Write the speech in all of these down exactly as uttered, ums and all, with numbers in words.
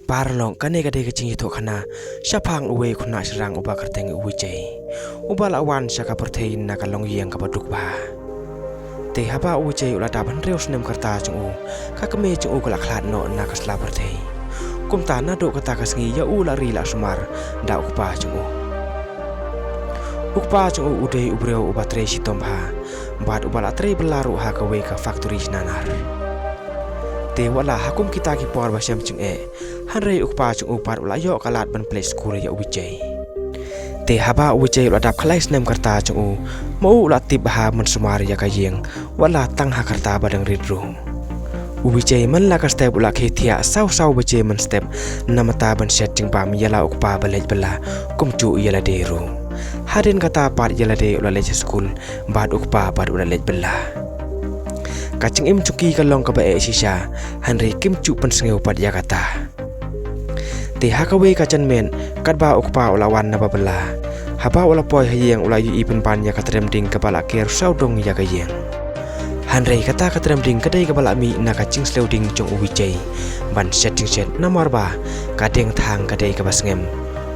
Paralok, kane ka dei ka jingïathuhkhana shaphang uwei u khynnah shynrang uba kyrteng u Vijay, uba la wan sha ka pyrthei na ka longïing kaba duk bha. Te haba u Vijay u la dap hynriew snem ka rta jong u, ka kmie jong u ka la khlad noh na ka sla pyrthei. Kumta naduh kata ka sngi ïa u la ri la sumar da u kpa jong u. U kpa jong u u dei u briew uba trei shitom bha, bad uba la trei bylla ruh ha kawei ka factory shna nar. Te wat la ha kum kita ki por ba shem jingeh, hynrei u kpa jong u pat u la ïoh ka lad ban pynleit skul ïa u Vijay. Te haba u Vijay u la dap khatlai snem ka rta jong u, ma u u la tip bha ban sumar ïa ka ïing, wat la tang ha ka rta ba dang rit ruh. U Vijay man la ka step u la khie thiah saw saw baje mynstep, namar ban shet jingbam ïa la u kpa ba leit bylla, kumjuh ïa lade ruh. Hadien kata pat ïa lade u la leit sha skul, bad u kpa pat u la leit bylla. Ka jingim jong ki ka long kaba eh shisha, hynrei kim ju pynsngew pat ïa kata. Te ha kawei ka janmiet, katba u kpa u la wan na ba bylla, haba u la poi ha ïing u la ïohi pynban ïa ka trem ding kaba la ker sawdong ïa ka ïing. Hynrei kata ka trem ding ka dei kaba la mih na ka jingsliew ding jong u Vijay ban shet jingshet, namar ba ka diengthang ka dei kaba sngem.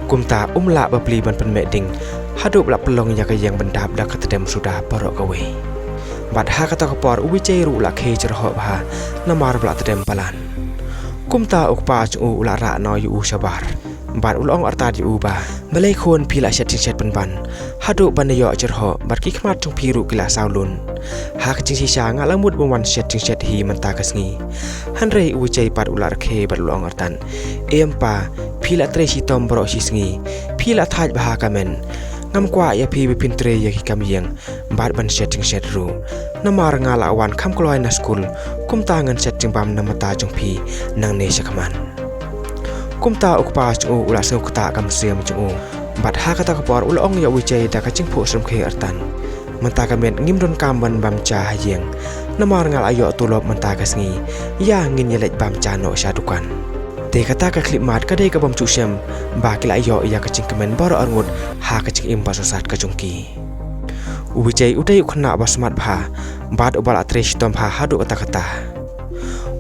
Kumta um lah ba plie ban pynmih ding, haduh ba la pynlong ïa ka ïing ban dap da ka tdem suda baroh kawei. Bad ha kata ka por u Vijay ruh u la khie jyrhoh bha, namar ba la tdem palat. Kumta u kpa jong u u la rah noh ïa u shabar, bad u la ong artat ïa u ba, balei khun phi la shet jingshet pynban, haduh ban ïoh jyrhoh, bad ki khmat jong phi ruh ki la saw lun. Ha ka jingshisha nga la mut ban wan shet jingshet hi mynta ka sngi. Hynrei u Vijay pat u la rkhie bad u la ong artat, em pa, phi la trei shitom baroh shi sngi, phi la thait bha ka men. Ngam kwah ïa phi ba phin trei ïa ki kam ïing, bad ban shet jingshet ruh. Namar nga la wan kham kloi na skul, kumta ngan shet jingbam na bynta jong phi nangne shakhmat. Kumta u kpa jong u u la sngew ktah ka mynsiem jong u. Bad ha kata ka por u la ong ïa u Vijay da ka jingphuh sngewkhia artat, mynta ka miet ngim donkam ban bam ja ha ïing, namar nga la ïoh tulop mynta ka sngi, ïa ngin ïa leit bam ja noh sha dukan. Te kata ka khyllipmat ka dei ka bym ju shem ba ki la ïoh ïa ka jingkmen baroh arngut ha ka jingim ba sngewsat ka jong ki. U Vijay u dei u khynnah ba smat bha, bad uba la trei shitom bha haduh katta katta.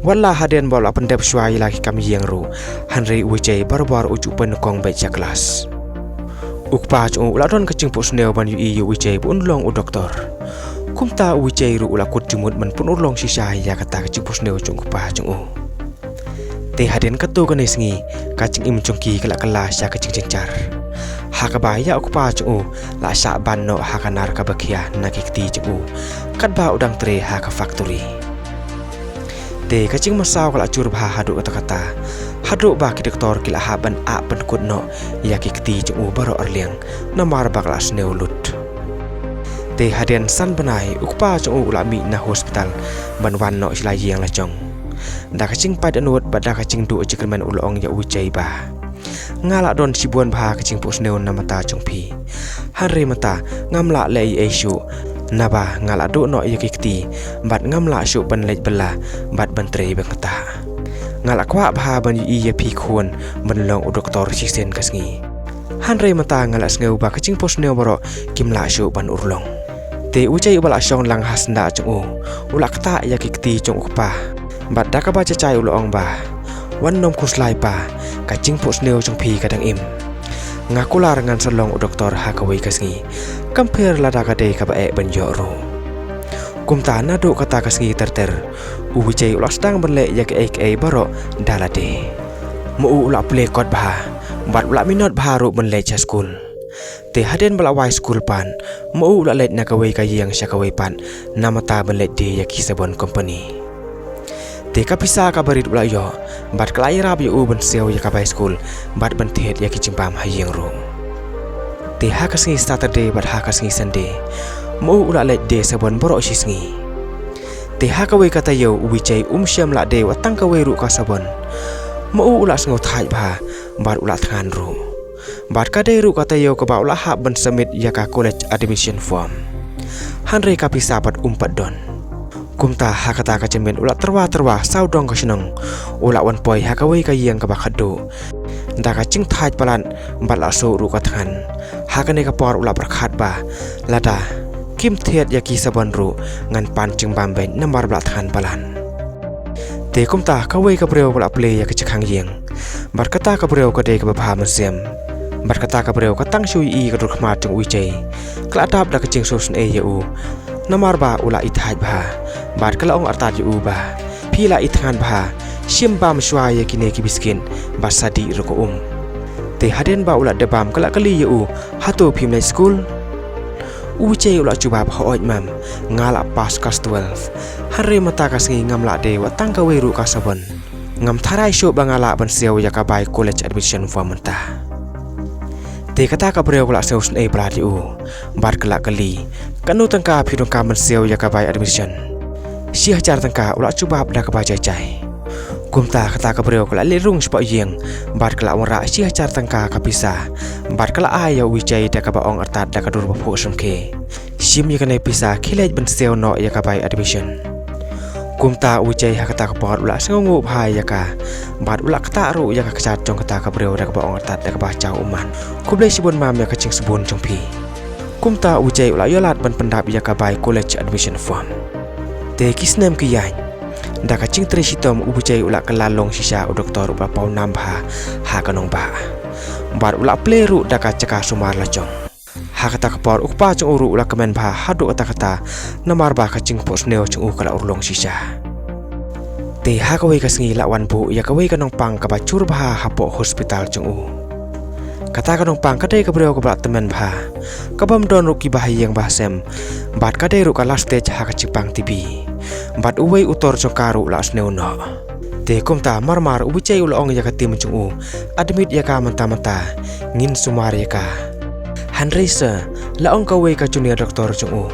Wat la hadien ba u la pyndep shuwa ïa la ki kam ïing ruh, hynrei u Vijay barabor u ju poi nyngkong beit sha klas. U kpa jong u u la don ka jingphohsniew ban ïohi ïa u Vijay ba un long u doktor. Kumta u Vijay ruh u la kut jingmut ban pynurlong shisha ïa kata ka jingphohsniew jong u kpa jong u. Te hadien katto katne sngi, ka jingim jong ki ka la kylla sha ka jingjynjar, ha kaba ïa u kpa jong u la shah ban noh ha ka nar kaba khia na ki kti jong u, katba u dang trei ha ka factory. Te ka jingmynsaw ka la jur bha haduh katta katta, haduh ba ki doktor ki la hap ban ah pynkut noh ïa ki kti jong u baroh arliang, namar ba ka la sniew lut. Te hadien san bnai u kpa jong u u la mih na hospital ban wan noh sha la ïing la jong. Da ka jingpait dohnud bad da ka jingduh jingkyrmen u la ong ïa u Vijay ba, nga la don shibun bha ka jingphohsniew na bynta jong phi, hynrei mynta ngam lah leh ei ei shuh, naba nga la duh noh ïa ki kti, bad ngam lah shuh ban leit bylla bad ban trei bynta. Nga la kwah bha ban ïohi ïa phi khun ban long u doktor shisien ka sngi. Hynrei mynta nga la sngew ba ka jingphohsniew baroh kim lah shuh ban urlong. Te u Vijay uba la shong lang ha syndah jong u, u la ktah ïa ki kti jong u kpa, bad da kaba jai jai u la ong ba, wat nym khuslai pa, ka jingphohsniew jong phi ka dang im. Nga kular ngan sa long u doktor ha kawei ka sngi, kam pher lada ka dei kaba eh ban ïoh ruh. Kumta naduh kata ka sngi ter ter, u Vijay u la sdang ban leh ïa kiei kiei baroh da lade. Ma u u la plie kot bha, bad u la minot bha ruh ban leit sha skul. Te hadien ba la wai skul pat, ma u u la leit na kawei ka ïing sha kawei pat, na bynta ban leit die ïa ki sabon company. Te ka pisa kaba rit u la ïoh, bad ka la ïarap ïa u ban siew ïa ka bai skul, bad ban thied ïa ki jingbam ha ïing ruh. Te ha ka sngi Saturday bad ha ka sngi Sunday, ma u u la leit die sabon baroh shi sngi. Te ha kawei ka taïew u Vijay um shym la die wat tang kawei ruh ka sabon. Ma u u la sngew thait bha, bad u la thngan ruh. Bad ka dei ruh ka taïew kaba u la hap ban submit ïa ka college admission form. Hynrei ka pisa pat um pat don. Kumta ha kata ka janmiet u la tyrwa tyrwa sawdong ka shnong, u la wan poi ha kawei ka ïing kaba khatduh. Da ka jingthait palat bad la suk ruh ka thngan. Ha kane ka por u la pyrkhat ba, lada kim thied ïa ki sabon ruh, ngan pan jingbam beit namar ba la thngan palat. Te kumta kawei ka briew ba la plie ïa ka jingkhang ïing, Bad kata ka briew ka dei kaba bha mynsiem. Bad kata ka briew ka tang shu ïohi ka dur khmat jong u Vijay. Ka la dap da ka jingsngewsynei ïa u. Namar ba u la ïeit bha. Bad ka la ong artat ïa u ba, phi la ïeit bha. Shim bam shuwa ïa kine ki biscuit. Bad sa dih ruh ka um. Te hadien ba u la dep bam ka la kylli ïa u, hato phim leit skul? U Vijay u la jubab, hooid mam, nga la pass class twelve. Hynrei mynta ka sngi ngam lah dei wat tang kawei ruh ka sabon. Ngam tharai shuh ba nga lah ban siew ïa ka bai college admission form mynta. Te kata ka briew ka la sngewsynei palat ïa u. Bad ka la kylli, katno tyngka phi donkam ban siew ïa ka bai admission? Shi hajar tyngka, u la jubab da kaba jai jai. Kumta kata ka briew ka la leit rung shapoh ïing. Bad ka la wanrah shi hajar tyngka ka pisa. Bad ka la ai ïa u Vijay da kaba ong artat da ka dur ba phuh samrkhie. Shim ïa kane pisa, khie leit ban siew noh ïa ka bai admission. Kumta u Vijay ha kata ka por u la sngewnguh bha ïa ka. Bad u la ktah ruh ïa ka kjat jong kata ka briew da kaba ong artat da kaba jaw ummat. Khublei shibun mam ïa ka jingsbun jong phi. Kumta u Vijay u la ïoh lad ban pyndap ïa ka bai college admission form. Te ki snem ki ïaid. Da ka jingtrei shitom u Vijay u la kylla long shisha u doktor uba pawnam bha ha ka nongbah. Bad u la plie ruh da ka jaka sumar lajong. Ha kata ka por u kpa jong u ruh u la kmen bha haduh katta katta, namar ba ka jingphohsniew jong u ka la urlong shisha. Te ha kawei ka sngi la wan buh ïa kawei ka nongpang kaba jur bha hapoh hospital jong u. Kata ka nongpang ka dei ka briew kaba la tymmen bha. Ka bym don ruh ki bahaïing bahasem. Bad ka dei ruh ka last stage ha ka jingpang T B. Bad uwei u tor jong ka ruh la sniew noh. Te kumta marmar u Vijay u la ong ïa ka team jong u, admit ïa ka mynta mynta, ngin sumar ïa ka. Hynrei sir, la ong kawei ka junior doctor jong u,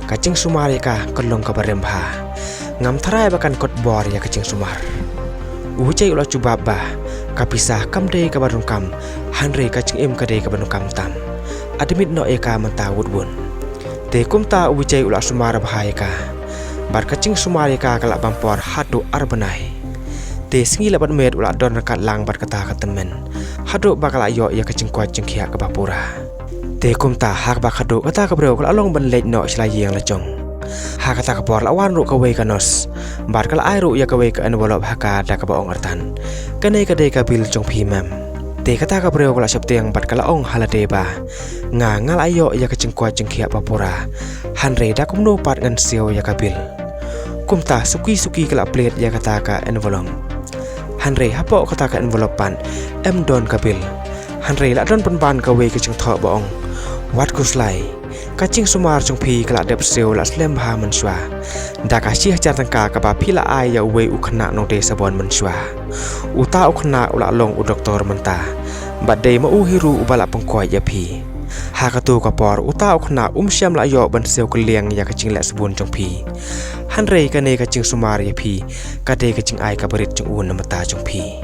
ka jingsumar ïa ka ka long kaba rem bha. Ngam tharai ba kan kot bor ïa ka jingsumar. U Vijay u la jubab ba, ka pisa kam dei kaba donkam, hynrei ka jingim ka dei kaba donkam tam. Admit noh ïa ka mynta wut wut. Te kumta u Vijay u la sumar bha ïa ka. Bad ka jingsumar ïa ka ka la bam por haduh ar bnai. Te sngi la bad miet u la don ryngkat lang bad kata ka tymmen. Haduh ba ka la ïoh ïa ka jingkoit jingkhiah kaba pura. Te kumta ha kaba khadduh kata ka briew ka la long ban leit noh sha la ïing lajong. Ha kata ka por la wan ruh kawei ka nurse. Bad ka la ai ruh ïa kawei ka envelope ha ka da kaba ong artat, kane ka dei ka bill jong phi ma'am. Te kata ka briew ka la sheptieng bad ka la ong ha lade ba, nga nga la ïoh ïa ka jingkoit jingkhiah ba pura. Hynrei da kumno pat ngan siew ïa ka bill? Kumta suki suki ka la plied ïa kata ka envelope. Hynrei hapoh kata ka envelope pat em don ka bill. Hynrei la don pynban kawei ka jingthoh ba ong, wat khuslai. Ka jingsumar jong phi ka la dep siew la slem bha mynshuwa. Da ka shi hajar tyngka kaba phi la ai ïa uwei u khynnah nongdie sabon mynshuwa. Uta u khynnah u la long u doktor mynta. Bad dei ma u hi ruh uba la pynkoit ïa phi. Ha katu ka por uta u khynnah um shym la ïoh ban siew kylliang ïa ka jingleh sabun jong phi. Hynrei kane ka jingsumar ïa phi ka dei ka jingai kaba rit jong u na bynta jong phi.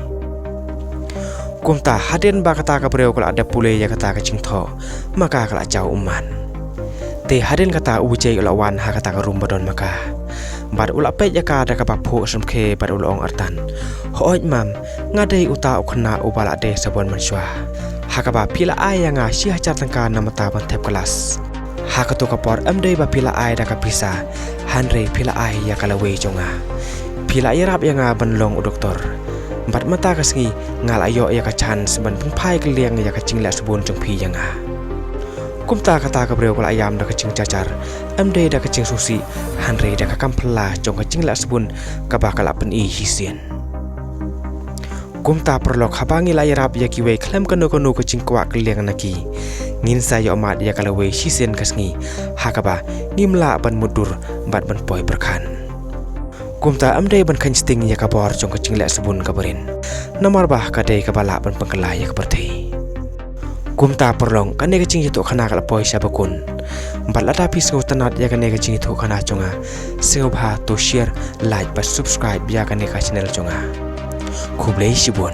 Kumta hadien ba kata ka briew ka la dep pule ïa kata ka jingthoh, ma ka ka la jaw ummat. Te hadien kata u Vijay u la wan ha kata ka room ba don ma ka. Bad u la peit ïa ka da kaba phuh samrkhie bad u la ong artat, hooid ma'am, nga dei uta u khynnah uba la die sabon mynshuwa. Ha kaba phi la ai ïa nga shi hajar tyngka na bynta ban thep klas. Ha katu ka por em dei ba phi la ai da ka pisa, hynrei phi la ai ïa ka lawei jong nga. Phi la ïarap ïa nga ban long u doktor. Bad mynta ka sngi nga la ïoh ïa ka chance ban pynphai kylliang ïa ka jingleh sabun jong phi ïa nga. Kumta kata ka briew ka la ïam da ka jingjynjar, em dei da ka jingsngewsih, hynrei da ka kam phylla jong ka jingleh sabun kaba ka la pyni shisien. Kumta paralok, haba ngi la ïarap ïa kiwei khlem kano kano ka jingkwah kylliang na ki, ngin sa ïoh mad ïa ka lawei shisien ka sngi, ha kaba ngim lah ban mutdur bad ban poi pyrkhat. Kumta em dei ban kheiñ sting ïa ka bor jong ka jingleh sabun kaba rit. Namar ba ka dei kaba lah ban pynkylla ïa ka pyrthei. Kumta paralok, kane ka jingïathuhkhana ka la poi sha bakut. Bad lada phi sngewtynnat ïa kane ka jingïathuhkhana jong nga, sngewbha to share, like bad subscribe ïa kane ka channel jong nga. Khublei shibun.